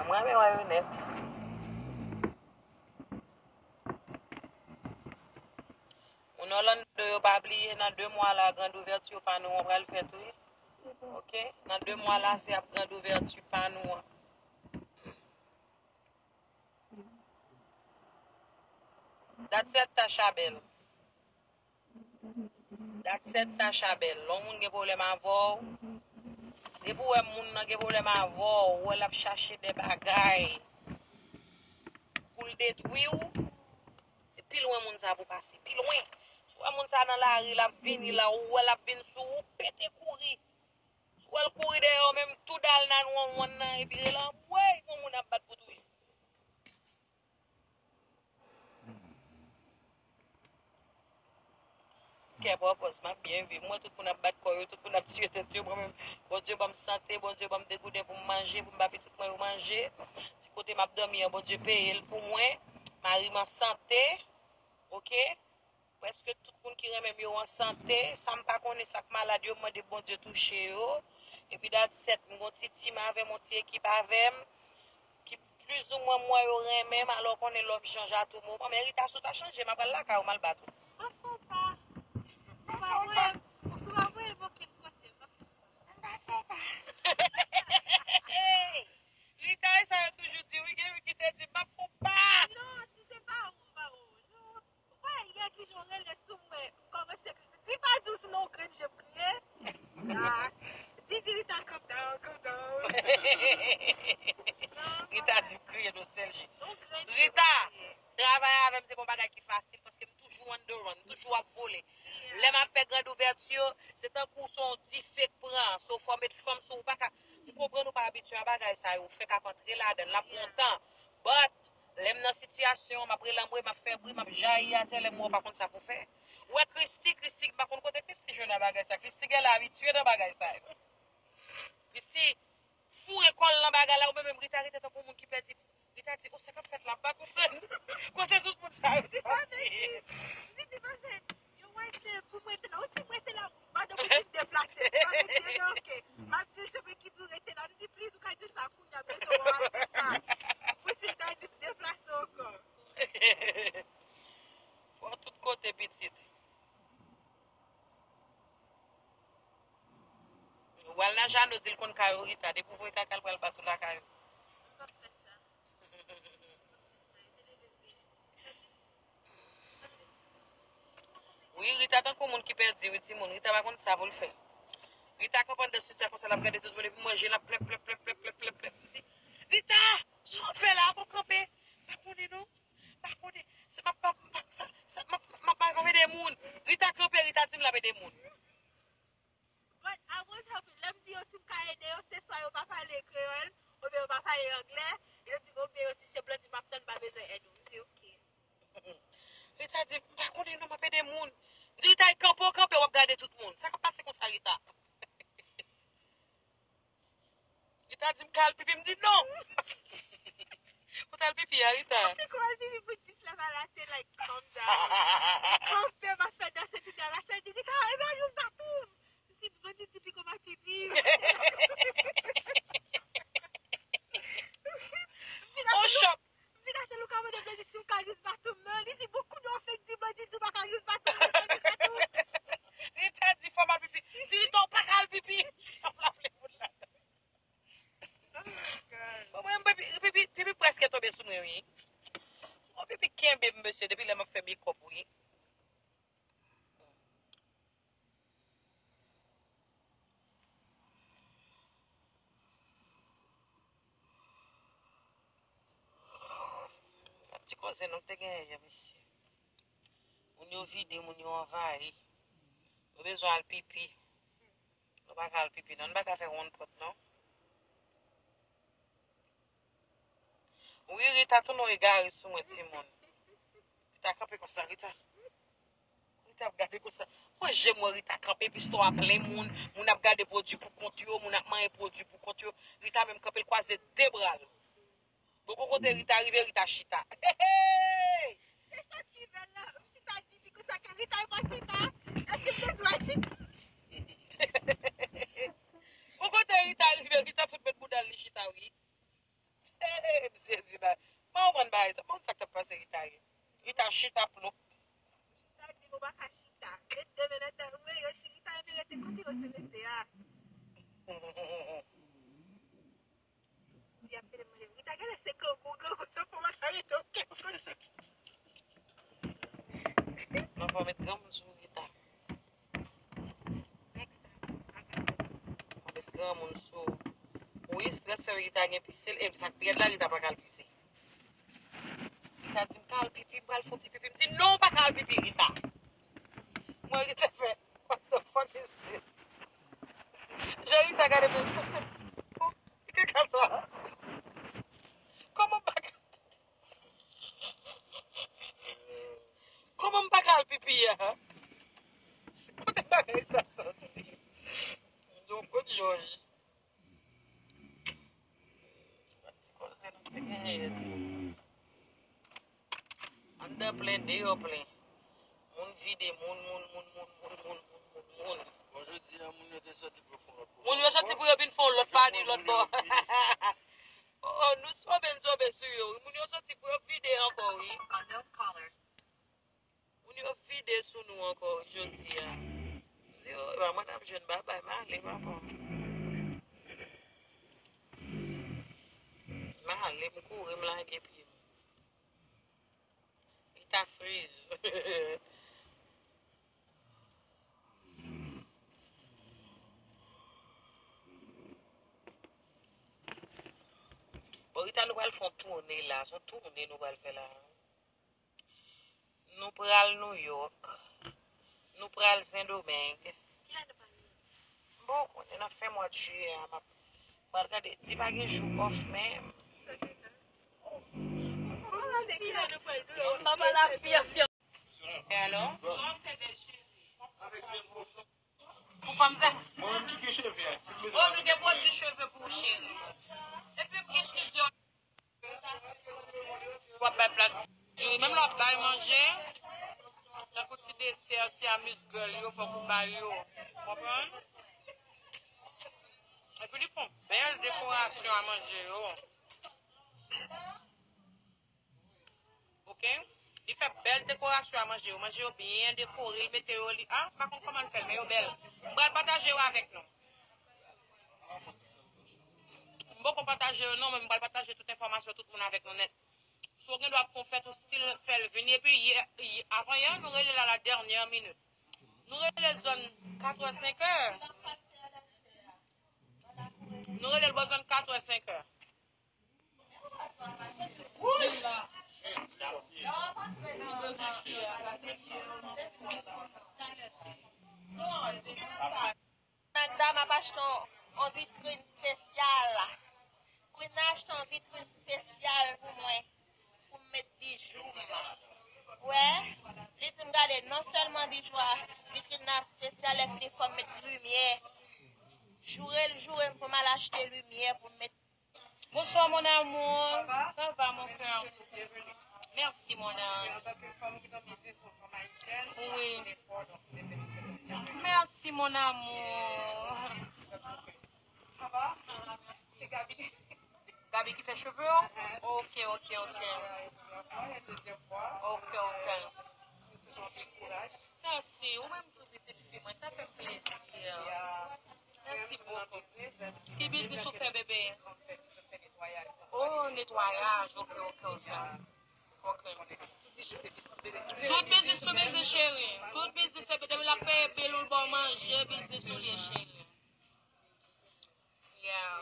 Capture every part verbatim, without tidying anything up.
Mwen renmen wè yo nèt. Moun Orlando yo pa bliye nan de mwa la, grand ouvèti pa nou an pral fèt wi. Ok? Nan de mwa la, se ap grand ouvèti pa nou an. That's it, Tasha Bell. That's it, Tasha Bell. Lè yon moun gen pwoblèm avè w, depi w wè moun nan gen pwoblèm avè w, ou wè l ap chache de bagay pou l detwi w, se pi lwen moun sa pou pase. Pi lwen. Si w wè moun sa nan lari, l ap vini la, ou wè l ap vin sou ou, pete kouri. Si w wè l kouri dèyè w, menm tou dal nine one one nan, epi rele anmwey, yon moun ap bat pou touye. Kè pwopòz, m ap byen viv. Mwen, tout moun ap bat kò yo, tout moun ap tiye tèt yo. Mwen menm, Bondye ban m sante, Bondye ban m degouden pou m manje, pou m ba pitit mwen yo manje. Ti kote m ap dòmi an, Bondye peye l pou mwen. Mari m an sante, oke? Prèske tout moun ki renmen m yo an sante. Sa m pa konnen, sa k malad yo, m mande Bondye touche yo. Epi that's it, m gon ti tim avè m, yon ti ekip avè m. Ki plizoumwen m wè yo renmen m, alò konnen lòm chanje a tou moman. Men Rita, si w ta chanje, m ap al lakay ou, m al bat ou. M ap fè w pa. Si w pa voye, si w pa voye m okenn kote, m ap fè w pa. Rita, e sa yo toujou di, wi, gen youn ki te di, m ap fè w pa. Non, si se pa ou, pa ou. Non. Ou pa yè ki jan w rele sou mwen, m kòmanse kriye. Di pa di w sinon w grenn je m kriye. Ah, di, di Rita, calm down, calm down. Rita di m kriye, Nostalgie. Rita, travay avè m se pa yon bagay ki fasil paske m toujou on the run, m toujou ap vole. Lè m ap fè grand ouvèti, se tankou se yon dife k pran, so fò w met fanm sou ou, pa ka, m konprann ou pa abitye a bagay sa yo, ou fèk ap antre ladan l, l ap pran tan. But, lè m nan sitiyasyon, m ap rele anmwey, m ap fè bri, m ap jayi atè, lè m wè w pa konn sa pou fè. Ou wè Christy, Christy, m pa konn kote Christy jwenn nan bagay sa. Christy genlè abitye nan bagay sa yo. Christy foure kò l nan bagay la, ou menm, menm Rita rete tankou moun ki pèdi. Rita di, o, sa k ap fèt la, m pa konprann. Kote tout moun sa yo soti? Li di, pase, yo wè se pou mwen te la, ou di mwen te la, madanm ou di m deplase, m pa konprann, ok. M ap di l se mwen ki di w rete la, m di, please, ou ka di l sa kounye a, bezwen w a di sa. Mwen si l ta di m deplase ankò. Fò tout kote, pitit. W al nan Jano, di l konn kay ou, Rita. Depi w voye kaka, l pral bat ou lakay ou. Wi, Rita tankou moun ki pèdi, wi, timoun. Rita pa konn sa pou l fè. Rita kanpe anndan sitiyasyon sa, l ap gade tout moun, epi manje, l ap plèp, plèp, plèp. M di, Rita, sa w ap fè la? Avan w kanpe. Pa konnen non. Pa konnen. Se m ap, m ap, m ap, sa, sa, m ap, m ap, m ap ede moun. Rita kanpe, Rita di m l ap ede moun. But I was helping. Lè m di yo si m ka ede yo, se swa yo pa pale kreyòl, oubyen yo pa pale anglè, yo di, oubyen yo di se Blondedy m ap tann, m pa bezwen èd ou. M di, ok. Rita di, m pa konnen non, m ap ede moun. M di, Rita, e kanpe w kanpe, w ap gade tout moun. Sa k ap pase konsa, Rita? Rita di m ka al pipi, m di non. Ou t al pipi a, Rita? Te kou al pipi pou dis lè pa la, se like, calm down. Kanpe, m ap fè danse, Rita la, chè di, Rita, epi al jis bathroom. M di, Blondedy di piko m al pipi. M di, oh, shop. M di, Rachel, ou ka mande Blondedy si m ka jis bathroom nan. Li di, bon, kounye a w fenk di Blondedy di w pa ka jis bathroom, ou ka jis bathroom. Rita di fò m al pipi. M di, Rita, ou pa ka al pipi. L ap lave moun la. Oh my God. Bon, mwen, pipi, pipi, pipi prèske tonbe sou mwen, wi. Bon, pipi kenbe m, mesye, depi lè m ap fè makeup, wi. Gad ti koze nou te genyen yè, mesye. Moun yo vide, moun yo anvayi. Nou bezwen al pipi. Nou pa ka al pipi, non. Nou pa ka fè wonn pòt, non. Wi, Rita tounen egare sou mwen, timoun. Rita kanpe konsa, Rita. Rita ap gade konsa. Mwen, je m wè Rita kanpe, pistò a plen moun. Moun ap gade pwodui pou kont yo, moun ap manyen pwodui pou kont yo. Rita menm kanpe, l kwaze de bra l. Bon, kou kote Rita rive, Rita chita. Hey, hey! Se sa ki bèl la. M chita, di, di konsa ke Rita e pa chita. Èske m te di w al chita? Kou kote Rita rive, Rita fout met bouda l, li chita, wi. Jezi, ba, pa konprann bagay sa. Bon, sa k t ap pase Rita ye. Rita chita plop. Chita di, bon, pa ka chita. Ret demen nan tan. Wi, yo, Rita, epi rete kote yo te rete a. Li ap vin mande, Rita, gade se grangou, grangou, se pou mwen ka rete okenn kote. Mwen fò met granmoun sou Rita. Mwen met granmoun sou. Wi, strès fè Rita gen pise l. E sa k pi rèd la, Rita pa ka al pise. Rita di, "M ka al pipi, m pral fè yon ti pipi." M di, "Non, ou pa ka al pipi, Rita." Mwen, Rita fè, "What the fuck is this?" Jan Rita gade mwen, ki kaka sa? Kòman m pa ka, kòman m pa ka al pipi a? Kote bagay sa soti? Yon kout Jòj. Ti koze nou te genyen yè di. Anndan plen, deyò plen. Moun vide, moun, moun, moun. Bon, jodi a, moun yo te soti pou yo fè yon lòt pwofon. Moun yo soti pou yo vin fè yon lòt pati, lòt bò. Oh, nou sobe, n sobe sou yo. Moun yo soti pou yo vide ankò, wi. Moun yo vide sou nou ankò jodi a. M di, "Oh, epa mwen n ap jwenn babay, m ale, papa." M ale, m kouri, m lage pye m. Rita friz. Bon, Rita, nou pral fè yon toune la. Se yon toune nou pral fè la. Nou pral Nouyòk. Nou pral Sendomeng. Bon, konnen nan fen mwa jiyè a, m ap pral gade. Di pa gen jou off menm. E alò? Pou fanm sa. Mwen menm ki gen cheve a, si m bezwen. Oh, nou gen pwodui cheve pou ou, cheri. Epi m gen estidyo. W ap bay plat diri. Menm lè w ap bay manje, tankou ti desè, ti amuse-gueule yo, fòk ou bay yo. Konprann? Epi li fè yon bèl dekorasyon a manje yo. Oke? Li fè bèl dekorasyon a manje yo. Manje yo byen dekore, li mete yo, li, ah, m pa konn kòman l fè l, men yo bèl. M pral pataje yo avèk nou. M poko pataje yo non, men m pral pataje tout enfòmasyon tout moun avèk nou nèt. Si w gen dwa ap fè yon fèt, ou still fè l vini. Epi yè, yè, avan yè, nou rele l a la dènyè minit. Nou rele l zòn katrè, senkè. Nou rele l bò zòn katrè, senkè. Madanm ap achte yon, yon vitrin espesyal. Queen nan achte yon vitrin espesyal pou mwen, pou m met bijou m. Wè, li di m gade, non sèlman bijou a, vitrin nan espesyal, lè fini fò m met limyè. Joure l joure m pou m al achte limyè pou m met. Bonsoir, mon amour. Ça va, mon cœur? Merci, mon ange. Oui. Merci, mon amour. Gaby ki fè cheve w? Ok, ok, ok. Ok, ok. Mèsi, ou menm tou pitit fi mwen, sa fè m plezi. Mèsi bokou. Ki biznis ou fè, bebe? Oh, netwayaj. Ok, ok, ok. Ok. Tout biznis ou biznis, cheri. Tout biznis se depi l ap peye bil ou, l ba w manje, biznis ou l ye, cheri. Yeah.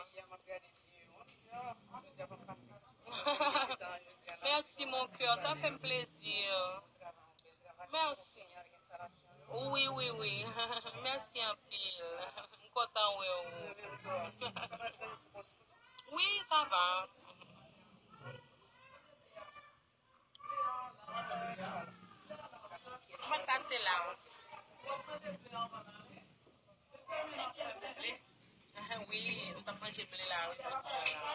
Merci, mon cœur. Sa fè m plezi. Mèsi. Wi, wi, wi. Mèsi anpil. M kontan wè w. Wi, sa va. Mwen pase la. Wi, nou t ap manje ble la, wi, jodi a la.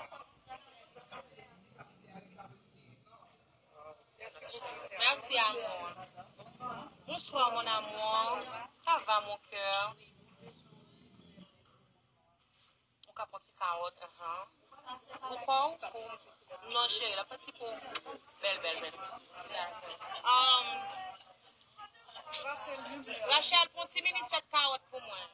Merci, amour. Bonsoir, mon amour. Ça va, mon cœur? Ou ka pran ti kawòt, ahan. Pou kò w, pou... Non, cheri, l ap fè ti po. Bèl, bèl, bèl. Um, Rachel, pran ti mini sèt kawòt pou mwen.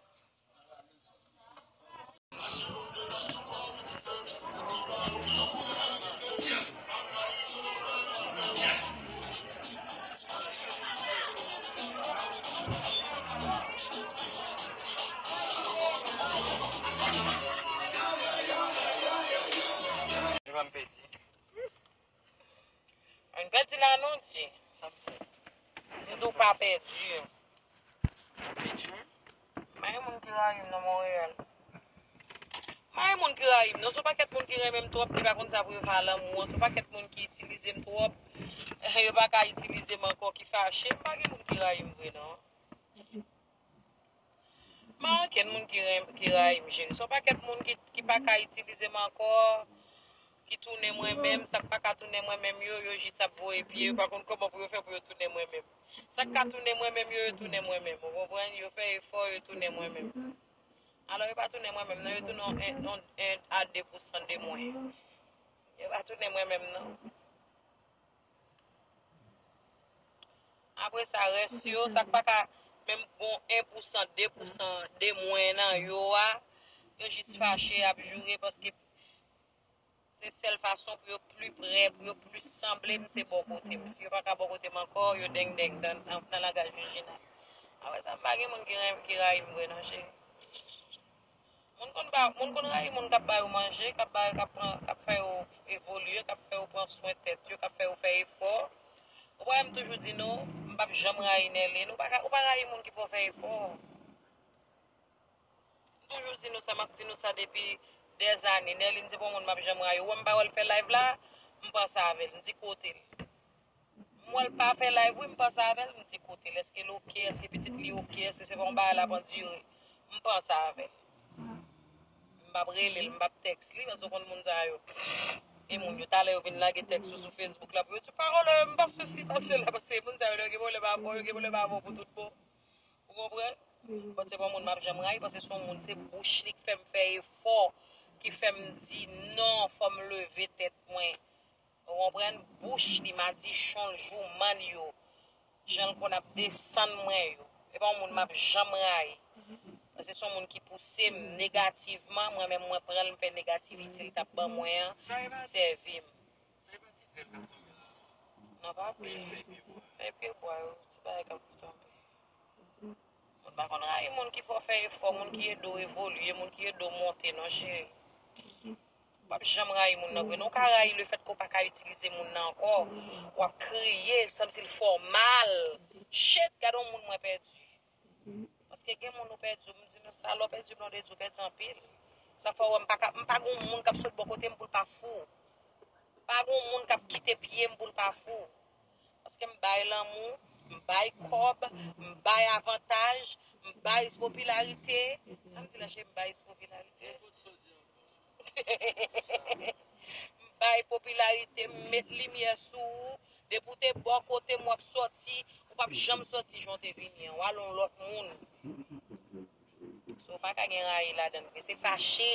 Mwen pèdi la non, di. Sa m fè? M di w pa pèdi. M pa gen moun ki rayi m nan Monreyal. M pa gen moun ki rayi m non. Se yon pakèt moun ki renmen m twòp, ki pa konn sa pou yo fè a lanmou an. Se yon pakèt moun ki itilize m twòp. Yo pa ka itilize m ankò, ki fache. M pa gen moun ki rayi m vre non. M pa okenn moun ki ren-, ki rayi m, cheri. Se yon pakèt moun ki, ki pa ka itilize m ankò, ki tounen mwen menm. Sa k pa ka tounen mwen menm yo, yo jis ap voye pye. Yo pa konn kòman pou yo fè pou yo tounen mwen menm. Sa k ka tounen mwen menm yo, yo tounen mwen menm. Ou konprann? Yo fè efò, yo tounen mwen menm. Alò, yo pa tounen mwen menm, non. Yo tounen yon, yon, yon a de pousan de mwen. Yo pa tounen mwen menm, non. Apre sa, rès yo, sa k pa ka menm gon en pousan, de pousan de mwen nan yo a, yo jis fache, ap joure, paske se sèl fason pou yo pli prè, pou yo plis sanble m, se bò kote m. Si yo pa ka bò kote m ankò, yo deng deng nan, nan, nan langaj Regina. Apre sa, m pa gen moun ki ren-, ki rayi m vre non, cheri. Moun konn ba, moun konn rayi moun k ap ba yo manje, k ap ba, k ap pran, k ap fè yo evolye, k ap fè yo pran swen tèt yo, k ap fè yo fè efò. Ou pa wè m toujou di nou, m p ap janm rayi Nerline. Ou pa ka, ou pa rayi moun ki fè w fè efò. M toujou di nou sa, m ap di nou sa depi dèzane. Nerline se pa yon moun m ap janm rayi. Ou wè m pa wè l fè live la, m panse avè l, m di kote l. M wè l pa fè live, wi, m panse avè l, m di kote l, èske l oke, èske pitit li oke, èske se pa yon bagay l ap andire. M panse avè l. M p ap rele l, m p ap tèks li, paske w konn moun sa yo. E moun yo, talè yo vin lage tèks ou sou Facebook la pou yo di, pawòl, m pa sesi, pa sela, paske moun sa yo, yo gen pwoblèm avè w, yo gen pwoblèm avè w pou tout bon. Ou konprann? Bon, se pa yon moun m ap janm rayi, paske se yon moun, se bouch li k fè m fè efò, ki fè m di non, fò m leve tèt mwen. Ou konprann? Bouch li, madichon l, jouman l yo, jan l konn ap desann mwen yo. E pa yon moun m ap janm rayi. Paske se yon moun ki pouse m negativman, mwen menm mwen pran l, m fè negativite l t ap ban mwen an sèvi m. Non, pa vre. Fè pye bwa yo, ti bagay k ap tonbe. Moun pa konn rayi moun ki fè w fè efò, moun ki ede w evolye, moun ki ede w monte non, cheri. W ap janm rayi moun nan vre non. Ou ka rayi lefèt ke w pa ka itilize moun nan ankò. W ap kriye, sanm si l fè w mal. Shit, gade yon moun mwen pèdi. Paske gen moun ou pèdi, m di nou sa, lè w pèdi blondedi, ou pèdi anpil. Sa fè w wè m pa ka, m pa gon moun k ap sot bò kote m pou l pa fou. Pa gon moun k ap kite pye m pou l pa fou. Paske m bay lanmou, m bay kòb, m bay avantaj, m bay popilarite. Sa m di la, cheri, m bay popilarite. M bay popilarite, m met limyè sou ou. Depi w te bò kote m, w ap sòti, ou p ap janm sòti jan w te vini an. W al yon lòt moun. So, pa ka gen rayi ladan l vre. Se fache.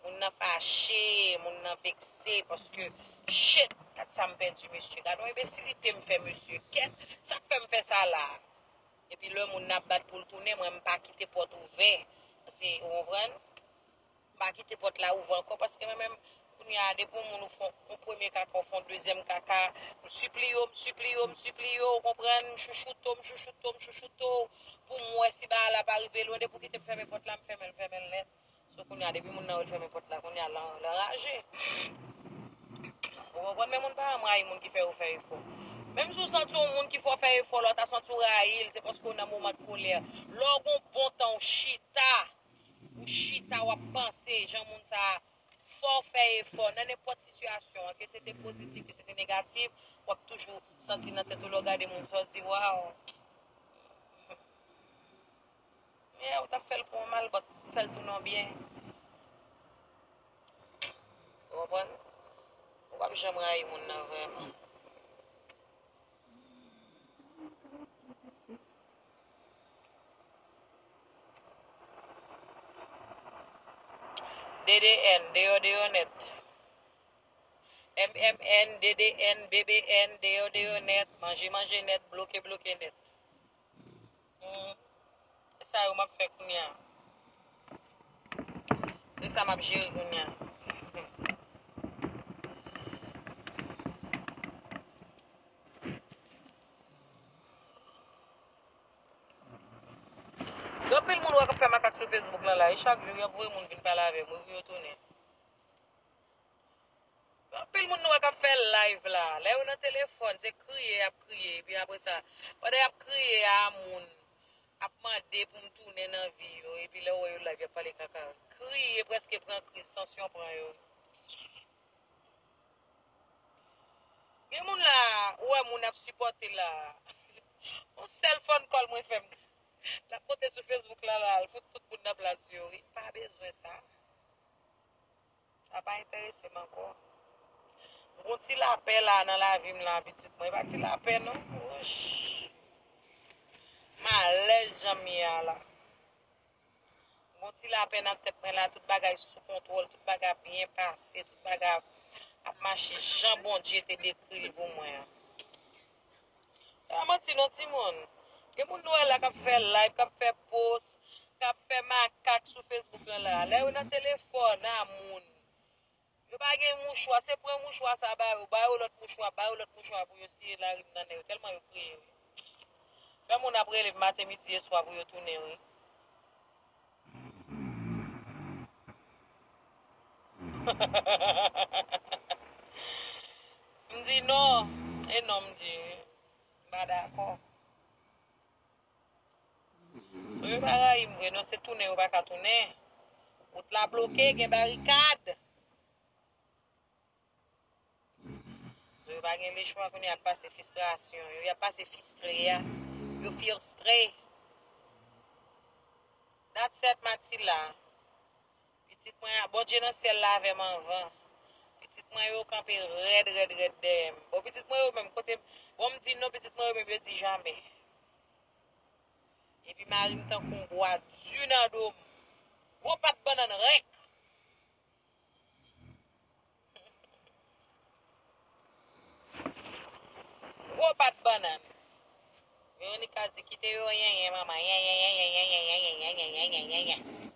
Moun nan fache, moun nan vekse, paske, shit, gad sa m pèdi, mesye. Gad yon enbesilite m fè, mesye. Kèt, sa k fè m fè sa la? Epi lè moun nan ap bat pou l tounen, mwen, m pa kite pòt ouvè. Paske, ou konprann? M pa kite pòt la ouvè ankò, paske mwen menm, kounye a, depi yon moun ou fè yon premye kaka, ou fè yon dezyèm kaka, m sipliye w, m sipliye w, m sipliye w, ou konprann? M chouchoute w, m chouchoute w, m chouchoute w, pou m wè si bagay la pa rive lwen, depi w kite m fèmen pòt la, m fèmen l, fèmen l nèt. So, kounye a, depi moun nan wè l fèmen pòt la, kounye a, l an-, l anraje. Ou konprann? Men moun pa janm rayi moun ki fè yo fè efò. Menm si w santi yon moun ki fè w fè efò, lè w ta santi w rayi l, se paske w nan moman de kolè. Lè w gon bon tan, w chita, ou chita, w ap panse jan moun sa a fè w fè efò nan nenpòt sitiyasyon an, ke se te pozitif, ke se te negatif, w ap toujou santi nan tèt ou lè w gade moun sa, w di, waw. Yeah, ou t ap fè l pou yon mal, but ou fè l tounen yon byen. Ou konprann? Ou p ap janm rayi moun nan vrèman. Dede N, deyò, deyò nèt. M M N, D D N, B B N, deyò, deyò nèt. Manje, manje nèt, bloke, bloke nèt. Hmm. Se sa yo m ap fè kounye a. Se sa m ap jere kounye a. Gen anpil moun wè k ap fè makak sou Facebook lan la, e chak jou y ap voye moun vin pale avè m, wi, pou yo tounen. Gen anpil moun nou wè k ap fè live la, lè yo nan telefòn, se kriye y ap kriye, epi apre sa, pandan y ap kriye a, moun ap mande pou m tounen nan vi yo, epi lè w wè yo live, y ap pale kaka. Kriye prèske pran kriz, tansyon pran yo. Gen moun la, ou wè moun ap sipòte la. Yon sèl phone call mwen fè m. L ap monte sou Facebook la, la, l fout tout moun nan plas yo, wi. Pa bezwen sa. Sa pa enterese m ankò. M gon ti lapè la nan lavi m la, pitit mwen. E pa ti lapè, non. Wouch. M alèz jan m ye a la. Gon ti lapè nan tèt mwen la, tout bagay sou kontwòl, tout bagay ap byen pase, tout bagay ap, ap mache jan Bondye te dekri l pou mwen an. Pa manti non, timoun. Gen moun nou wè la k ap fè live, k ap fè post, k ap fè makak sou Facebook lan la. Lè yo nan telefòn a moun, yo pa gen mouchwa, se pran mouchwa sa ba yo, ba yo lòt mouchwa, ba yo lòt mouchwa pou yo siye larim nan nen yo, tèlman yo kriye, wi. Fè moun ap rele m maten, midi e swa pou yo tounen, wi. M di non, e non m di, wi. M pa dakò. So yo pa rayi m vre non, se tounen yo pa ka tounen. Wout la bloke, gen barikad. So yo pa gen lechwa kounye a, y ap pase fistrasyon yo, y ap pase fistre a. Yo fistre. That's it, Matila. Pitit mwen, Bondye nan syèl la avè m anvan. Pitit mwen yo kanpe rèd, rèd, rèd dèyè m. Bon, pitit mwen yo menm, kote m, bon, m di non, pitit mwen yo menm, yo di jamè. Epi mari m tankou yon bwa di nan do m. Gwo pat bannann rèk. Gwo pat bannann. Veronica di, "Kite yo yenyen, manman. Yenyen, yenyen, yenyen."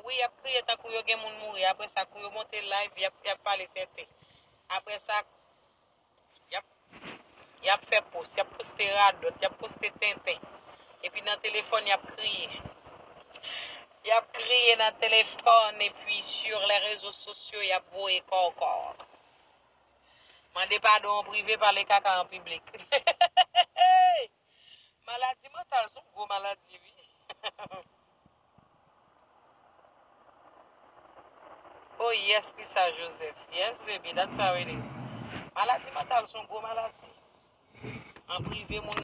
Wi, y ap kriye tankou yo gen moun mouri. Apre sa, kou yo monte live, y ap, y ap pale tenten. Apre sa, y ap, y ap fè post, y ap poste radòt, y ap poste tenten. Epi nan telefòn, y ap kriye. Y ap kriye nan telefòn, epi sur les réseaux sociaux, y ap voye kòkò. Mande padon an prive, pale kaka an piblik. Maladi mantal se yon gwo maladi, wi. Oh yes, Lisa Joseph. Yes, baby, that's how it is. Maladi mantal se yon gwo maladi. An prive, moun